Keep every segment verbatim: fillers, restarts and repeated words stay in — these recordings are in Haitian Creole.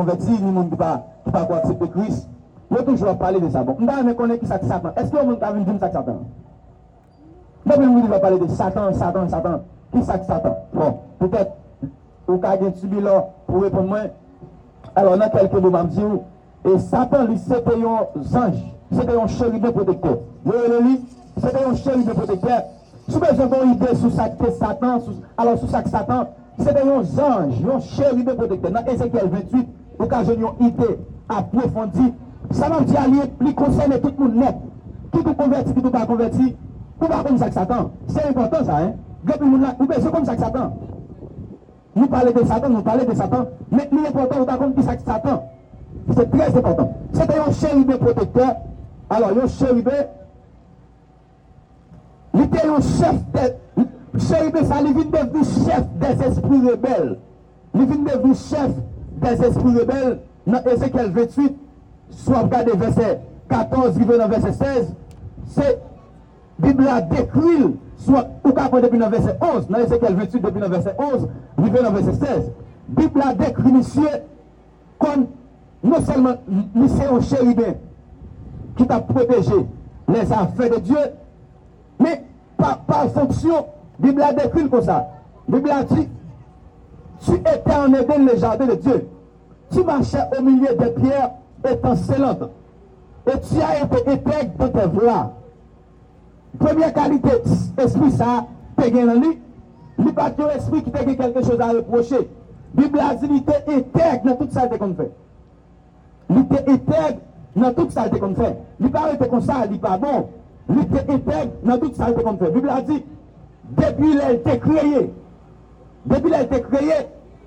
konvèti, ni moun ki pa, ki pa ko aksepte Kris, yo toujou ap pale de sa. Bon, m ta renmen konnen ki sa k Satan. Èske yon moun ka vin di m sa k Satan? Depi nou toujou ap pale de Satan, Satan, Satan, ki sa k Satan? Bon, petèt, ou ka gen ti bilan pou reponn mwen. Alò, nan kèlke mo, m ap di w, e Satan, li, se te yon zanj, se te yon cheriben pwotektè. Yo rele li, se te yon cheriben pwotektè. Si w bezwen gen yon ide sou sa k te Satan, sou, alò, sou sa k Satan, se te yon zanj, yon cheriben pwotektè. Nan Ezekyèl venntuit, ou ka jwenn yon ide apwofondi. Sa m ap di a, li, li konsène tout moun nèt. Kit ou konvèti, kit ou pa konvèti, ou pa konn sa k Satan. Se enpòtan sa, en. Gen anpil moun la, ou bezwen konn sa k Satan. Nou pale de Satan, nou pale de Satan, men li enpòtan ou ta konn ki sa k Satan. Se trè enpòtan. Se te yon cheriben pwotektè. Alò, yon cheriben, li te yon chèf de, cheriben sa, li vin devni chèf dèzespri rebèl. Li vin devni chèf dèzespri rebèl nan Ezekyèl venntuit, si w ap gade vèsè katòz rive nan vèsè sèz, se Bib la dekri l, si w ap, ou ka pran depi nan vèsè onz, nan Ezekyèl venntuit depi nan vèsè onz rive nan vèsè sèz. Bib la dekri misye kòm non sèlman li se yon cheriben ki t ap pwoteje les affaires de Dieu, men pa, pa fonksyon, Bib la dekri l konsa. Bib la di, Tu étais en Éden, le jardin de Dieu. Tu marchais au milieu des pierres étincelantes. Et tu as été intègre dans tes voies. Premye kalite espri sa a te gen nan li, li pa t yon espri ki te gen kèlke choz a repwoche. Bib la di li te entèg nan tout sa l te konn fè. Li te entèg nan tout sa l te konn fè. Li pa rete konsa, li pa bon. Li te entèg nan tout sa l te konn fè. Bib la di, depi lè l te kreye, depi lè l te kreye,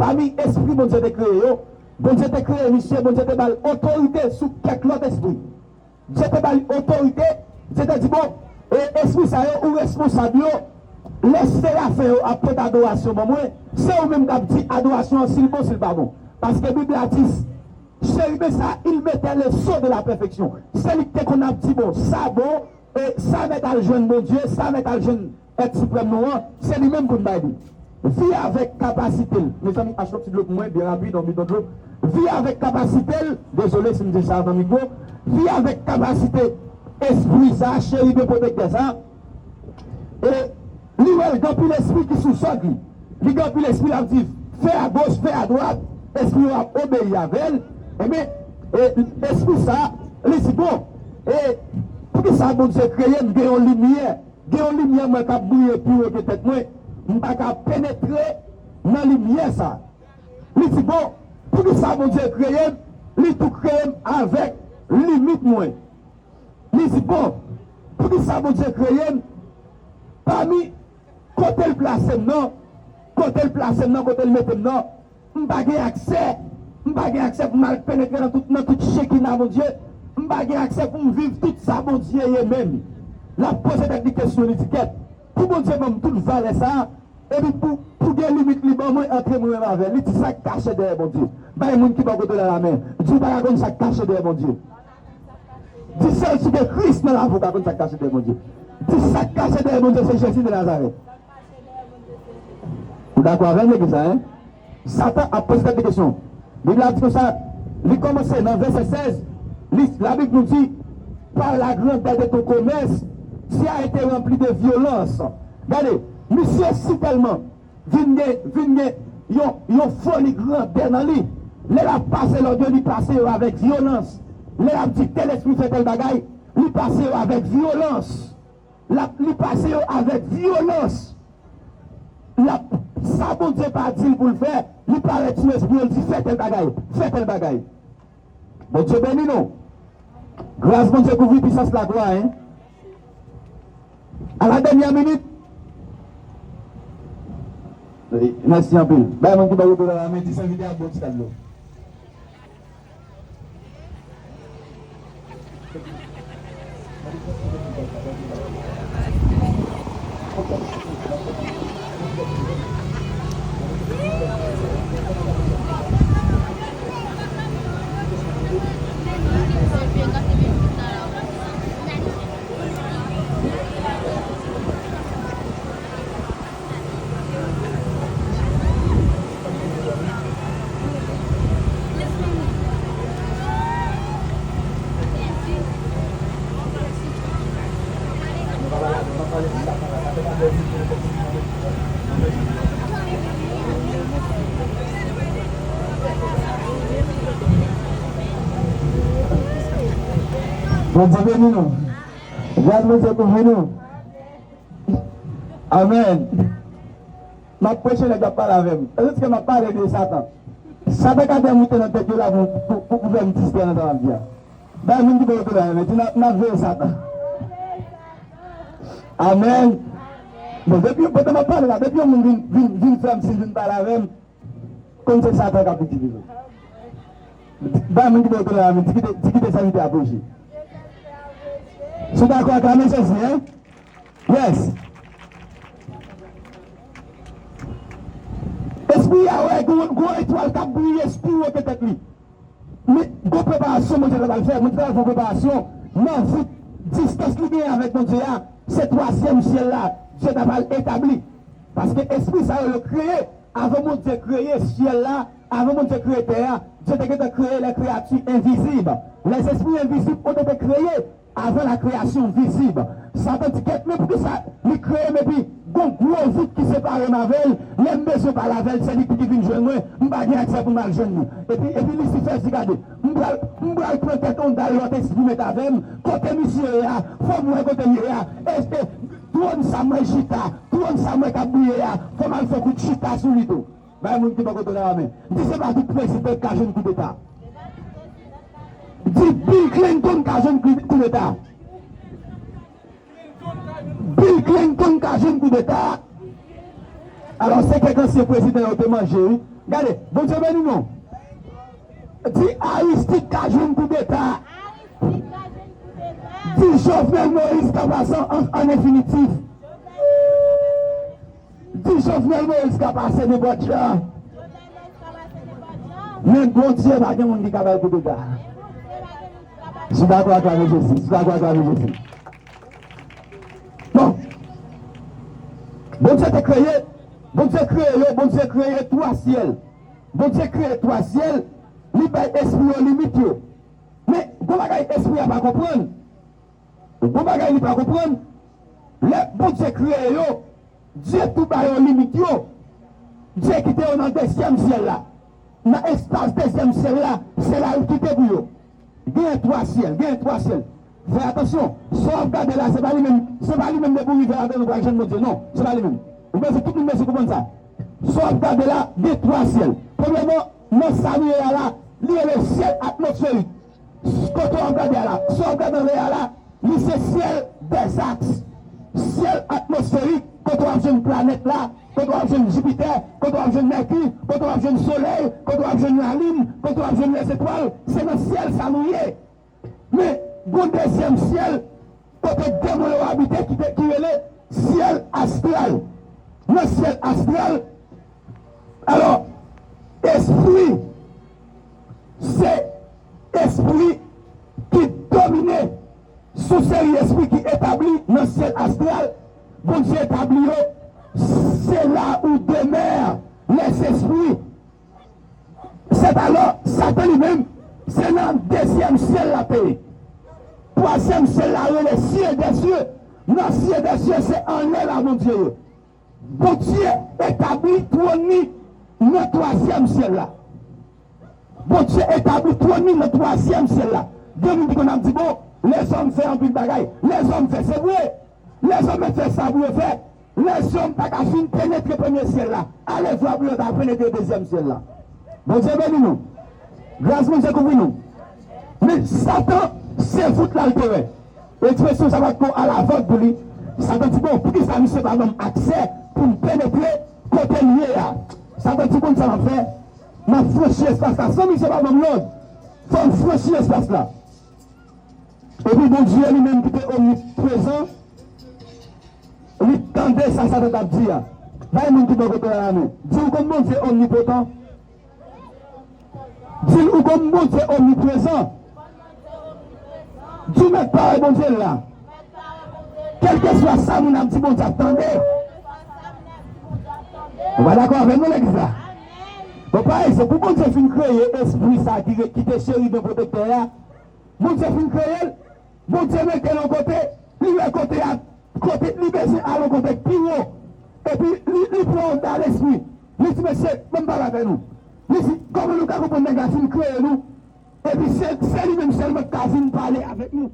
pami espri Bondye te kreye yo, Bondye te kreye misye, Bondye te ba l otorite sou kèk lòt espri. Dye te ba li otorite, Dye te di, bon, e, espri sa yo, ou responsab yo, lè serafen yo ap pote adorasyon ban mwen, se ou menm k ap di adorasyon an si l bon, si l pa bon. Paske Bib la di, chérubin sa, il mettait le sceau de la perfection. Se li ki te konn ap di, bon, sa bon, e sa mèt al jwenn Bondye, sa mèt al jwenn Èt Siprèm nou an, se li menm pou n bay li. Vi avèk kapasite l. Mezanmi, achte yon ti dlo pou mwen, byen rapid, yon bidon dlo. Vi avèk kapasite l, dezole si m di sa nan mikwo, vi avèk kapasite espri sa, cheriben pwotektè sa, e li wè l gen anpil espri ki sou zòd li. Li gen anpil espri, l ap di, fè agoch, fè adwat, espri yo ap obeyi avè l. Ebyen, e, espri sa, li di, bon, e poukisa Bondye kreye m gen yon limyè? Gen yon limyè mwen k ap briye pi wo ke tèt mwen. M pa ka penetre nan limyè sa. Li di, bon, poukisa Bondye kreye m? Li tou kreye m avèk limit mwen. Li di, bon, poukisa Bondye kreye m? Pami kote l plase m nan, kote l plase m nan, kote l mete m nan, M pa gen aksè, m pa gen aksè pou m al penetre nan tout, nan tout chekina Bondye. M pa gen aksè pou m viv tout sa Bondye ye menm. L ap poze tèt li kesyon, li di, kèt, pou Bondye ban m tout valè sa a, epi pou, pou gen limit li ban mwen antre mwen menm avè l. Li di, sa k kache dèyè Bondye? Bay moun ki bò kote w la lamen. Di w pa ka konn sa k kache dèyè Bondye. Di sèl si gen Kris nan lavi w ka konn sa k kache dèyè Bondye. Di sa k kache dèyè Bondye se Jezi de Nazarèt. Ou dakò avè m, legliz la, en? Satan ap poze tèt li kesyon. Bib la di konsa, li kòmanse nan vèsè sèz, li, Labib nou di, par la grandeur de ton commerce, tu as été rempli de violence. Gade, misye si tèlman vin gen, vin gen yon, yon foli grandè nan li. Lè l ap pase lòd yo, li pase yo avèk vyolans. Lè l ap di tèl espri fè tèl bagay, li pase yo avèk vyolans. L ap, li pase yo avèk vyolans. L ap, sa Bondye pa di l pou l fè, li parèt sou lespri l, di, fè tèl bagay, fè tèl bagay. Bondye beni nou. Gras Bondye kouvri pisans laglwa, en. A la dènyè minit. Wi, mèsi anpil. Bay moun ki ba yo dola la, men dis envite a bon ti kado. Bondye beni nou. Gras Bondye kouvri nou. Amèn. M ap preche, nèg ap pale avè m. Èske m ap pale de Satan? Satan ka demoute nan tèt yo la pou, pou, pou, pou fè m distrè nan sa m ap di a. Bay moun ki bò kote la, men di, n ap, n ap veye Satan. Amèn. Bon, depi, pandan m ap pale la, depi yon moun vin, vin, vin fè m siy, vin pale avè m, konn se Satan k ap itilize. Bay moun ki bò kote la, men di kite, di kite sèvitè a preche. Si w dakò, aklame Jezi, en? Yes. Espri a wè gwo, gwo etwal k ap briye pi wo ke tèt li. Men, gwo preparasyon Bondye ta pral fè. Bondye ta pral fè yon preparasyon nan vout, distans li genyen avèk Bondye a, se twazyèm syèl la, Dye ta pral etabli. Paske espri sa yo, yo kreye, avan Bondye kreye syèl la, avan Bondye kreye tè a, Dye te gentan kreye lè kreyati envizib. Lèzespri envizib te kreye avan lakreyasyon vizib. Satan di, "Kèt, men poukisa li kreye m epi gon gwo vout ki separe m avè l? Lè m bezwen pale avè l, se li ki vin jwenn mwen, m pa gen aksè pou m al jwenn li." Epi, epi Lisifè di, "Gade, m pral, m pral pran kèt yon dal lòt espri met avè m, kote misye ye a, fò m wè kote l ye a, e, e, twòn sa mwen chita, twòn sa mwen k ap briye a, fò m al fè kout chita sou li tou." Bay moun ki bò kote w la men. Di se pa tout prezidan k ka jwenn koudeta. Di Bill Clinton ka jwenn kou-, koudeta. Bill Clinton ka jwenn koudeta. Alò, se kèk ansyen prezidan yo te manje, wi. Gade, Bondye beni nou. Di Aristide ka jwenn koudeta. Di Jovenel Moïse ka pase an, an enfinitif. Di Jovenel Moïse ka pase nenpòt jan. Men Bondye pa gen moun ki ka bay koudeta. Si w dakò, aklame Jezi. Si w dakò, aklame Jezi. Bon. Bondye te kreye, Bondye kreye yo, Bondye kreye twa syèl. Bondye kreye twa syèl, li bay espri yo limit yo. Men, gon bagay espri a pa konprann. Gon bagay li pa konprann. Lè Bondye kreye yo, Dye tou ba yo limit yo. Dye kite yo nan dezyèm syèl la. Nan espas dezyèm syèl la, se la l kite pou yo. Genyen twa syèl, genyen twa syèl. Fè atansyon, sa w ap gade la, se pa li menm, se pa li menm depi w rive ladan l ou pral jwenn Bondye, non, se pa li menm. Ou bezwen, tout moun bezwen konprann sa. Sa w ap gade la, gen twa syèl. Premyèman, nan sa nou ye a la, li rele syèl atmosferik. Kote w ap gade a la, sa w ap gade anlè a la, li se syèl dèzaks, syèl atmosferik, kote w ap jwenn planèt la, kote w ap jwenn Jipitè, kote w ap jwenn Mèki, kote w ap jwenn Solèy, kote w ap jwenn Lalin, kote w ap jwenn lèzetwal, se nan syèl sa nou ye. Men, gon dezyèm syèl, kote demon yo abite, ki te, ki rele syèl astral. Nan syèl astral, alò, espri, se espri ki domine, sou seri espri ki etabli nan syèl astral, Bondye etabli yo, c'est là où demeurent les esprits. Sèt alò, Satan li menm, se nan dezyèm syèl l ap peye. Twazyèm syèl la rele sye dè sye. Nan sye dè sye, se anlè la Bondye ye. Bondye etabli twòn li nan twazyèm syèl la. Bondye etabli twòn li nan twazyèm syèl la. Gen moun ki konn ap di, bon, lèzòm fè anpil bagay. Lèzòm fè, se vre. Lèzòm fè sa pou yo fè. Lèzòm pa ka fin penetre premye syèl la. Alevwa pou yo ta penetre dezyèm syèl la. Bondye beni nou. Gras Bondye kouvri nou. Men Satan, se vout la l te wè. Ekspresyon sa pa t ko alavòd pou li. Satan di, bon, poukisa misye pa ban m aksè pou m penetre kote l ye a? Satan di, bon, sa m ap fè, m ap franchi espas la. San misye pa ban m lòd, fò m franchi espas la. Epi Bondye li menm ki te omniprezan, li tande sa Satan t ap di a. Bay moun ki bò kote w la men. Di, ou konn Bondye omnipotan? Di l, ou konn Bondye omniprezan? Di, mèt pawòl Bondye la. Kèlkeswa sa moun ap di, Bondye ap tande. Ou pa dakò avè m non, legliz la? Bon, pa egzanp, pou Bondye fin kreye espri sa ki, ki te cheriben pwotektè a, Bondye fin kreye l, Bondye mete l yon kote, li wè kote a, kote li bezwen al yon kote k pi wo. Epi li, li pran yon dal espri. Li di, mesye, ban m pale avè nou. Li di, kòman nou ka konprann nèg la fin kreye nou? Epi se, se li menm sèlman k ka vin pale avèk nou.